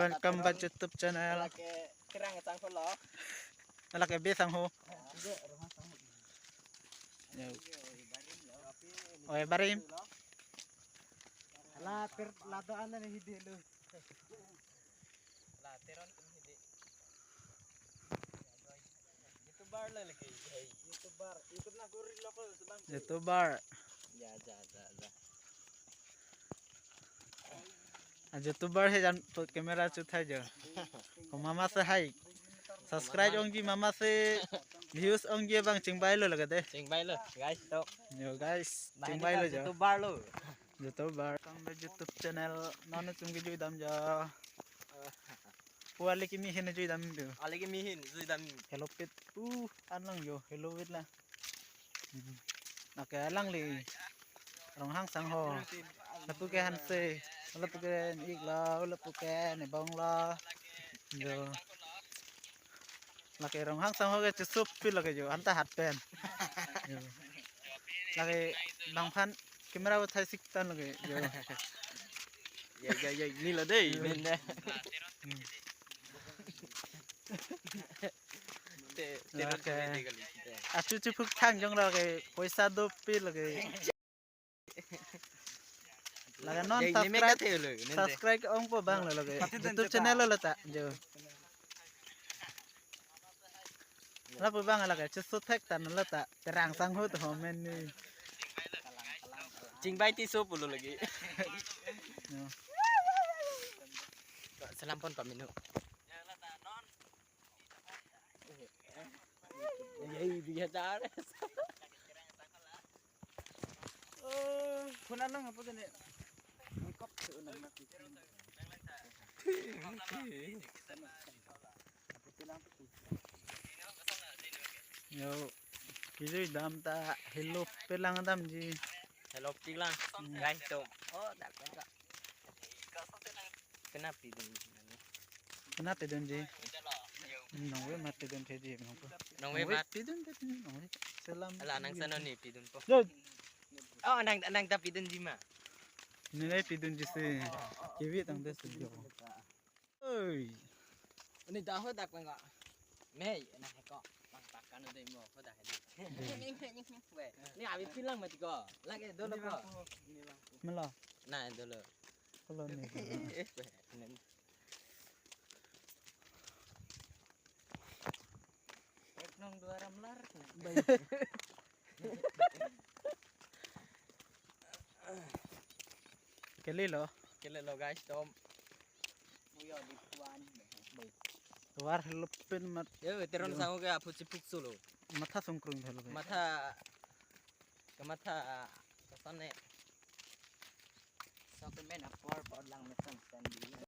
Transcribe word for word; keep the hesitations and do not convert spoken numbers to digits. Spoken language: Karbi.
Welcome back YouTube channel. Lake Terang Sangho lo. Lake Be Sangho. Yo. Oi, barim. La per la do-an na hidi lo. La teron tum hidi. YouTuber lo lagi. Hey, YouTuber. YouTube na kuri lo ko sebang. YouTuber. Ya, ya, ya, ya. A YouTuber he jan put camera chuthai jo. Ko mama se hai. Subscribe ongji mama se views ongji abang chingbai lo lagade. Chingbai lo, guys, to. Yo guys, chingbai lo jo. YouTuber lo. YouTuber. Welcome back YouTube channel. Non chum ke jui dam jo. Pu ale kimi hin jui dam jo. Ale kimi hin jui dam. Helopit. Uh, anlang jo. Helopit la. Hmm. Lake alangli Ronghang Sangho. Lapu ke Hanse. Lapu ke Iklo. Lapu ke Nebong lo. Jo. Lake Ronghang Sangho ke chesopik lake jo. Anta hat pen. Jo. Lake bangphan camera uthai sik tan lake. Jo. Ya, ya, ya, ni lo dei, ni ne. Hmm. Te, te Oke. Achu chepuk thang jong lake, poisa dopik lake. Lake non ya, ini subscribe, mega te lo, ini te. Subscribe ongpo abang lo lake. YouTube channel lo ta, jo. Lapu abang lake, cheso thek tan lo ta. Terang Sangho to homen ni. Chingbai Tisso pulo lagi. Yo. Selam pon pamino. Yai biya dar. Phone anang apa tadi? Mangkok tu nang mati. Yo, kejui dam ta helopik lang damji. Helopik lang. Hmm. Guys, to. Oh, tak kena. Kena pidun. Kena pidunji. Nongve mat pidun theji nongpo. Nongve mat pidun theji nongve. Selam. Ala nang sano ni pidunpo. Yo. Oh, nang nang ta pidunji ma. Nene pidunji si. Kiwi tangte si jo. Oi. Ini dah ho dak pengko. Mei, nah ko. Bang pakan udah mau ko dah. Ini ini ini. Weh, ini abi pilang mati ko. Lagi dolo ko. Melo. Nah, dolo. Kalau ni. Eh, weh, ini. Ek nong dua ramlar. Kele lo. Kele lo, guys, tom. Muyo di tuan. Tuar helopin mat. Yo, Terang Sangho ke aphu chepuk solo. Matha sungkrung thalo. Matha. Ke matha. Kesana. So ke men apor por lang mesan sandi.